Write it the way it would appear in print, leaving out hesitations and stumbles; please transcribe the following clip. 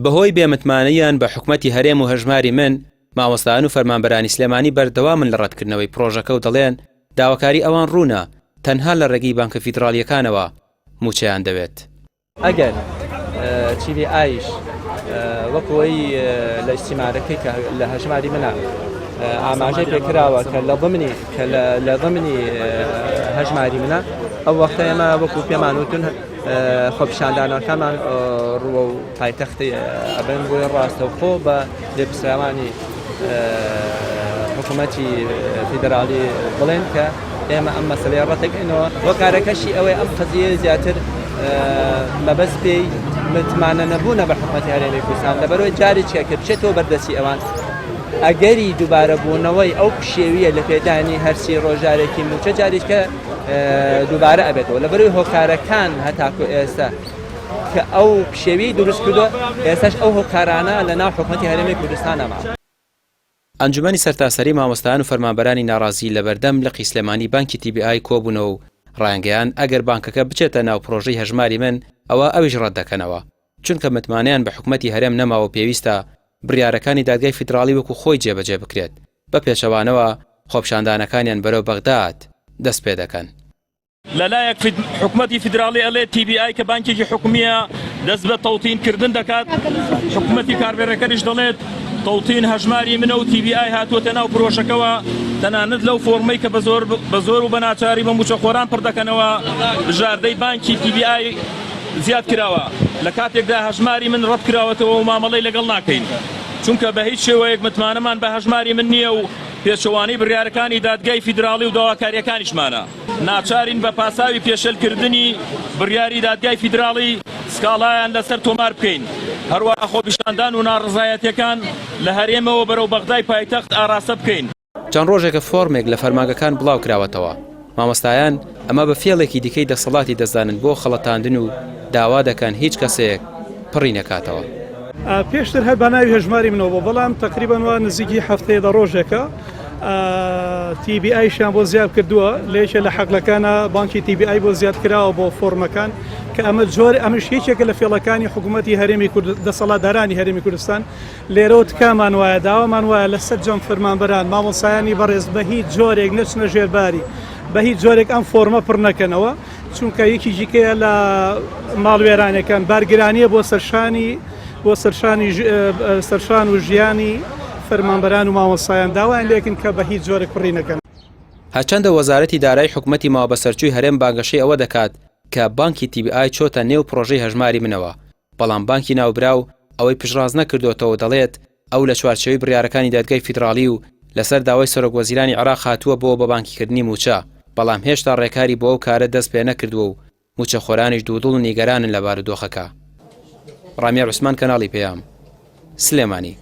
بەهۆی بێمتمانەییان بە حکومەتی هەرێم و هەژماری من، مامۆستایان و فەرمانبەرانی سلێمانی بەردەوامن لە ڕەتکردنەوەی پڕۆژەکە و دەڵێن داواکاری ئەوان ڕوونە، تەنها لە ڕێگەی بانکە فیدڕاڵییەکانەوە مووچەیان دەوێت. ئەگەر تی بی ئایش وەکو ئەوەی لە ئیستیمارەکەی کە لە هەژماری منە ئاماژەی پێکراوە کە لە ضمنی کە لە ضمنی هەژماری منە ئەو وەختە ئێمە وەکو پێمان وتون خۆپیشاندانەکانمان ڕووە و پایتەختی ئەبن بۆی ڕاستەوخۆ بە لێپرسراوانی حکوومەتی فیدراڵی بڵێن کە ئێمە ئەم مەسلەیە ڕەتەکەینەوە هۆکارەکەشی ئەوەی ئەم قەزیە زیاتر مەبەست پێی متمانە نەبوونە بە حکوومەتی هەرێمی کوردستان لەبەرەوەی جارێکیە کە بچێتەوە بەردەستی ئەوان ئەگەری دووبارە بوونەوەی ئەو پشێویە لە پێدانی هەرسی ڕۆژارێکی موچە جاریکە دووبارە ئەبێتەوە لەبەرەوەی هۆکارەکان هەتاکو ئێستا کە ئەو پشێوی دروست کردو ئێستاش ئەو هۆکارانە لە ناو حکوومەتی هەرێمی کوردستانە ماوە. ئەنجومەنی سەرتاسەری مامۆستایان و فەرمانبەرانی ناڕازی لەبەردەم لقی سلێمانی بانکی تی بی ئای کۆبوونەوە و ڕایانگەیاند ئەگەر بانکەکە بچێتە ناو پڕۆژەی هەژماری من ئەوا ئەویش ڕەتدەکەنەوە چونکە متمانەیان بە حکومەتی هەرێم نەماوە و پێویستە بڕیارەکانی دادگای فیدراڵی وەکو خۆی جێبەجێ بکرێت بە پێچەوانەوە خۆپیشاندانەکانیان بەرەو بەغداد دەستپێدەکەن. لەلایەک حکومەتی فیدراڵی ئەڵێ تی بی ئای کە بانکێکی حکومییە دەست بە تەوتین کردن دەکات، حکومەتی کاربەڕێکەریش دەڵێت تەوتین هەژماری منە و تی بی ئای هاتووەتە ناو پرۆژەکەوە، تەنانەت لەو فۆڕمەی کە بە زۆر و بە ناچاری بە مووچەخۆران پڕ دەکەنەوە بژاردەی بانکی تی بی ئای زیاد کراوە، لە کاتێکدا هەژماری من ڕەت کراوەتەوە و مامەڵەی لەگەڵ ناکەین، چونکە بە هیچ شێوەیەک متمانەمان بە هەژماری من نییە و پێچەوانەی بڕیارەکانی دادگای فیدراڵی و داواکارییەکانیشمانە. ناچارین بە پاساوی پێشێلکردنی بڕیاری دادگای فیدراڵی سکاڵایان لەسەر تۆمار بکەین، هەروەها خۆپیشاندان و ناڕەزایەتییەکان لە هەرێمەوە بەرەو بەغدای پایتەخت ئاراستە بکەین. چەند ڕۆژێکە فۆرمێک لە فەرمانگەکان بڵاوکراوەتەوە، مامۆستایان ئەمە بە فێڵێکی دیکەی دەسەڵاتی دەزانن بۆ خەڵەتاندن و داوا دەکەن هیچ کەسێک پڕی نەکاتەوە. پێشتر هەر بە ناوی هەژماری منەوە بوو، بەڵام تەقریبەن وا نزیکی هەفتەیە دە ڕۆژێکە تی بی ئایشیان بۆ زیاد کردووە لە یەکێ لە حەقلەکانە بانکی تی بی ئای بۆ زیاد کراوە بۆ فۆرمەکان کە ئەمە جۆر ئەمش یەکێکە لە فێڵەکانی حکوومەتی هەرێمی کورد دەسەڵاتدارانی هەرێمی کوردستان لێرەوە تکامان وایە داوامان وایە لە سەرجەم فەرمانبەران مامۆسایانی بەڕێز بە هیچ جۆرێک نەچنە ژێرباری بە هیچ جۆرێک ئەم فۆرمە پڕ نەکەنەوە چونکە یەکیجیکەیە لە ماڵوێرانەکان بارگرانیە بۆ سەرشانی بۆ سەرشانی سەرشان و ژیانی فەرمانبەران و مامۆستایان داوایان لێکن کە بە هیچ جۆرێک پڕی نەکەن. هەرچەندە وەزارەتی دارایی حکومەتی ماوەبەسەرچووی هەرێم بانگەشەی ئەوە دەکات کە بانکی تی بی ئای چۆتە نێو پڕۆژەی هەژماری منەوە، بەڵام بانکی ناوبراو ئەوەی پشتڕاست نەکردۆتەوە و دەڵێت ئەو لە چوارچێوەی بڕیارەکانی دادگای فیدراڵی و لەسەر داوای سەرۆکوەزیرانی عێراق هاتووە بۆ بەبانکیکردنی مووچە، بەڵام هێشتا ڕێکاری بۆ ئەو کارە دەست پێنەکردووە و مووچەخۆرانیش دوودڵ و نیگەرانن لە بارودۆخەکە. ڕامیار عوسمان کەناڵی پەیام، سلێمانی.